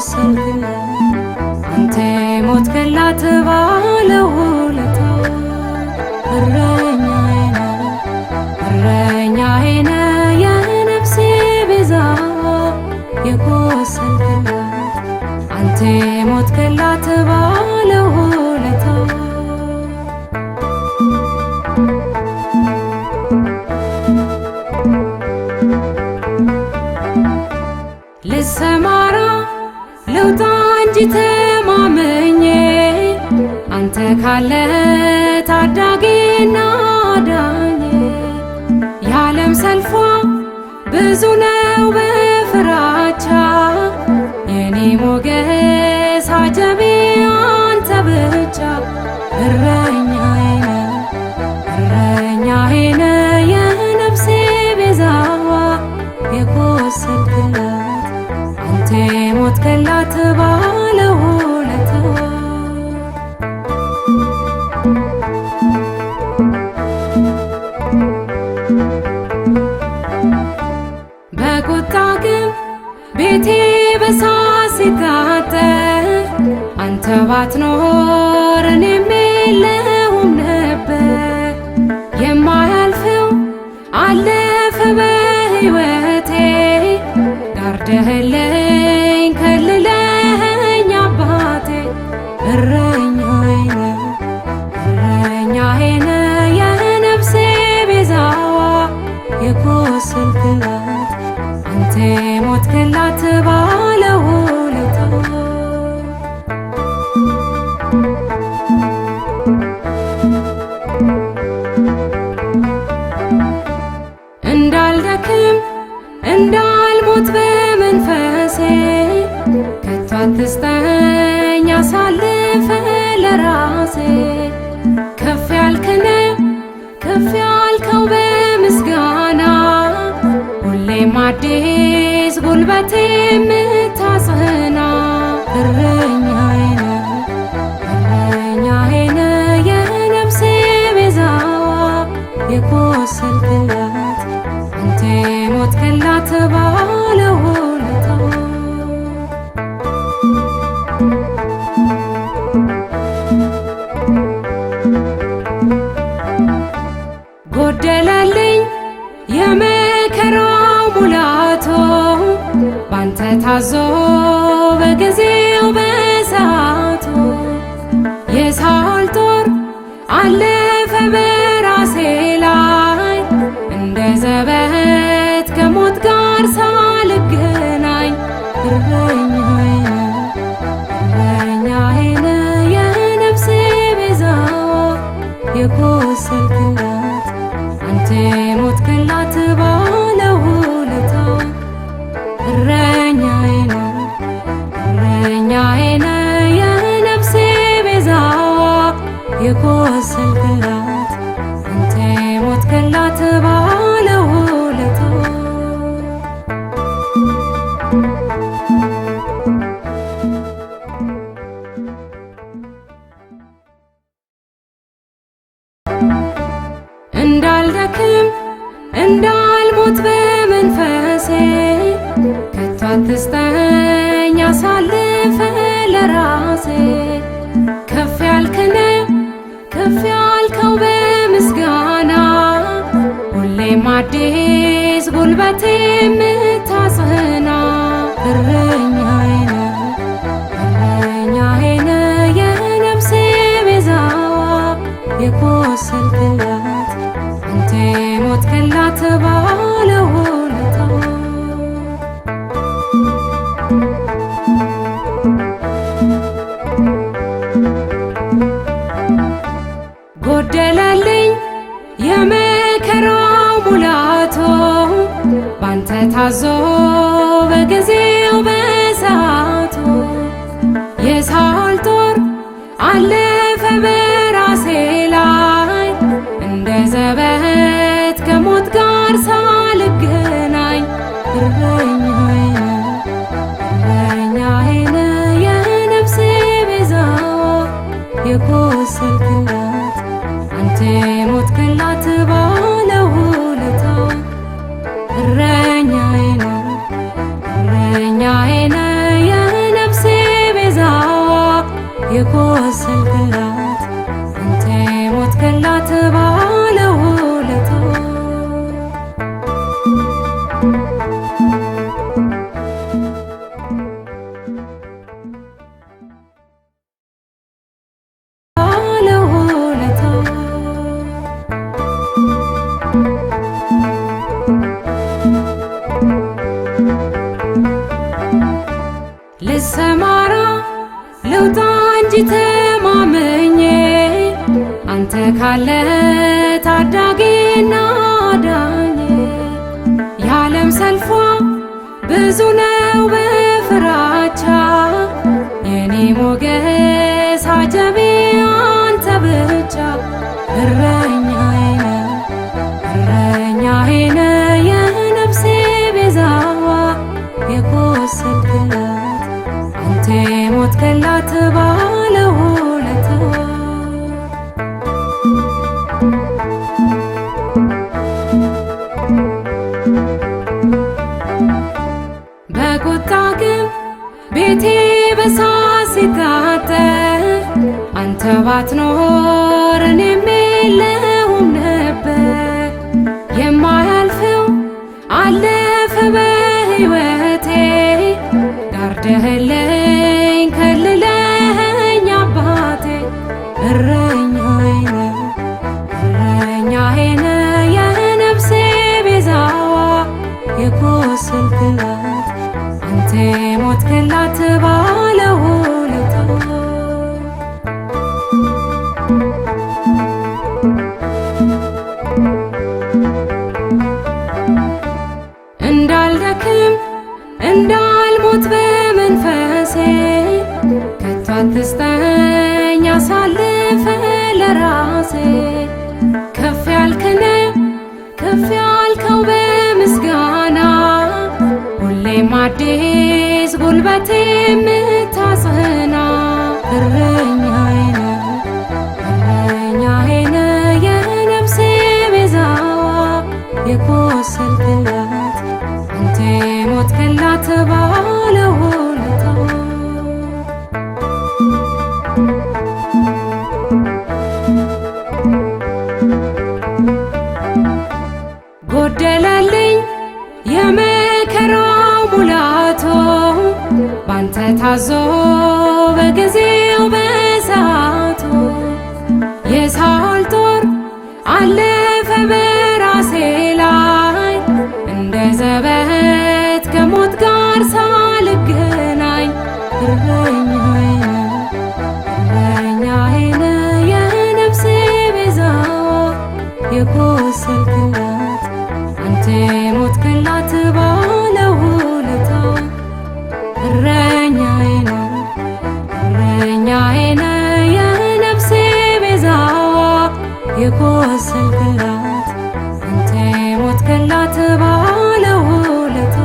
የቆሰልክላት አንተ የሞትክላት ባለውለታ እረኛዬ ነህ እረኛዬ ነህ የነፍሴ ቤዛ የቆሰልክላት አንተ የሞትክላት ባለውለታ። ልሰማራ ልውጣ እንጂ ተማምኜ አንተ ካለ ታዳጊና አዳኝ። የዓለም ሰልፏ ብዙ ነው በፍራቻ የኔ ሞገስ አጀቤ አንተ ብቻ። እረኛዬ ነህ እረኛዬ ነህ የነፍሴ ቤዛዋ የቆሰልክላት አንተ የሞትክላት ባለውለታ። በቁጣ ግን ቤቴ በሳት ሲቃጠል አንተ ባትኖር እኔም የለሁም ነበር። የማያልፈው አለፈ በሕይወቴ ጋርደህልኝ ከልለኸኝ አባቴ። እረኛዬ ነህ እረኛዬ ነህ የነፍሴ ቤዛዋ የቆሰልክላት አንተ የሞትክላት ባለውለታ። እንዳልደክም እንዳልሞት በመንፈሴ ከቶ አትስጠኝ አሳልፈ ለራሴ። ከፍ ያልክነ ከፍ ያልከው በምስጋና ሁሌም አዲስ ጉልበቴ የምታጽና። እረኛዬ ነህ እረኛዬ ነህ የነፍሴ ቤዛዋ የቆሰልክላት አንተ የሞትክላት ባለውለታ። ጎደለልኝ የመከራው ሙላቱ ባንተ ታዞ በጊዜው በሰዓቱ የሳኦል ጦር አለፈ በራሴ ላይ እንደ ዘበት ከሞት ጋር ሳልገናኝ። እረኛዬ ነህ እረኛዬ ነህ የነፍሴ ቤዛዋ የቆሰልክላት አንተ የሞትክላት ባለውለታ። እረኛዬ ነህ እረኛዬ ነህ የነፍሴ ቤዛዋ የቆሰልክላት አንተ የሞትክላት ባለውለታ። እንዳልደክም እንዳልሞት በመንፈሴ ከቶ አትስጠኝ አሳልፈ ለራሴ። ከፍ ያልክነ ከፍ ያልከው በምስጋና ሁሌም አዲስ ጉልበቴ የምታጽና። እረኛዬ ነህ እረኛዬ ነህ የነፍሴ ቤዛዋ የቆሰልክላት አንተ የሞትክላት ባለውለታ። ጎደለልኝ የመከራው ሙላቱ ባንተ ታዞ በጊዜው በሰዓቱ የሳኦል ጦር አለፈ በራሴ ላይ እንደ ዘበት ከሞት ጋር ሳልገናኝ። እረኛዬ ነህ እረኛዬ ነህ የነፍሴ ቤዛዋ የቆሰልክላት አንተ የሞትክላት ባለውለታ። እረኛዬ ነህ እረኛዬ ነህ የነፍሴ ተማምኜ አንተ ካለ ታዳጊና አዳኝ። የዓለም ሰልፏ ብዙ ነው በፍራቻ የኔ ሞገስ አጀቤ አንተ ብቻ። እረኛዬ ነህ እረኛዬ ነህ የነፍሴ ቤዛዋ የቆሰልክላት አንተ የሞትክላት ባለውለታዋ። በቁጣ ግን ቤቴ በሳት ሲቃጠል አንተ ባትኖር እኔም የለሁም ነበር። የማያልፈው አለፈ በሕይወቴ ጋርደህልኝ ከልለኸኝ አባቴ። እረኛዬ ነህ እረኛዬ ነህ የነፍሴ ቤዛዋ የቆሰልክላት አንተ የሞትክላት ባለውለታዋ። እንዳልደክም እንዳልሞት በመንፈሴ ከቶ አትስጠኝ አሳልፈ ለራሴ። ከፍ ያልክነ ከፍ ያልከው በምስጋና ሁሌም አዲስ ጉልበቴ የምታጽና። እረኛዬ ነህ እረኛዬ ነህ የነፍሴ ቤዛዋ የቆሰልክላት አንተ የሞትክላት ባለውለታዋ። ጎደለልኝ የመከራው ሙላቱ ባንተ ታዞ በጊዜው በሰዓቱ የሳኦል ጦር አለፈ በራሴ ላይ እንደ ዘበት ከሞት ጋር ሳልገናኝ። እረኛዬ ነህ እረኛዬ ነህ የነፍሴ ቤዛዋ የቆሰልክላት አንተ የሞትክላት ባለውለታ። እረኛዬ ነህ እረኛዬ ነህ የነፍሴ ቤዛዋ የቆሰልክላት አንተ የሞትክላት ባለውለታ።